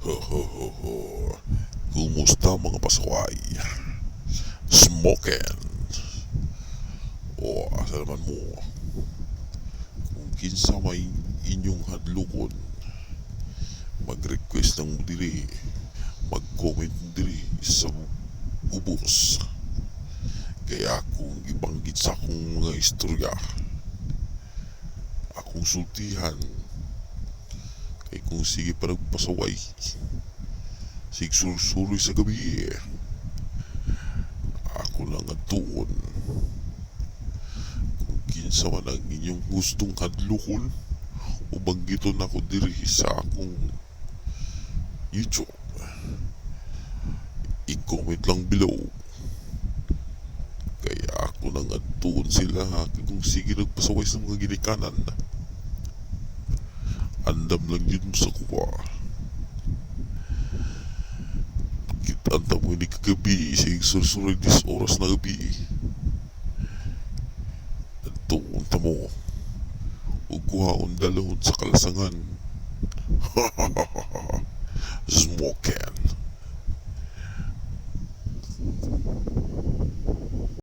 Ho ho ho ho. Kumusta, mga pasaway? Smoking. O, asa naman mo? Kung kinsa may inyong hadlokon, mag-request lang mo diri, mag-comment mo diri sa ubos. Kaya akong ibanggit sa akong mga istorya, akong sultihan, kay kung sige pa nagpasaway, sigsursuroy sa gabi, ako lang adtuon. Kung kinsa man ang inyong gustong hadlokon, o banggiton ako diri sa akong YouTube, i-comment lang below. Kaya ako nang adtuon sila kung sige nagpasaway sa mga ginikanan. Andam lang yun mo sa kuha. Kita mo ini kagabi, sige sursuroy dis oras na gabi. Adtuon ta mo. Ug kuhaon dalhon sa kalasangan. Smoking.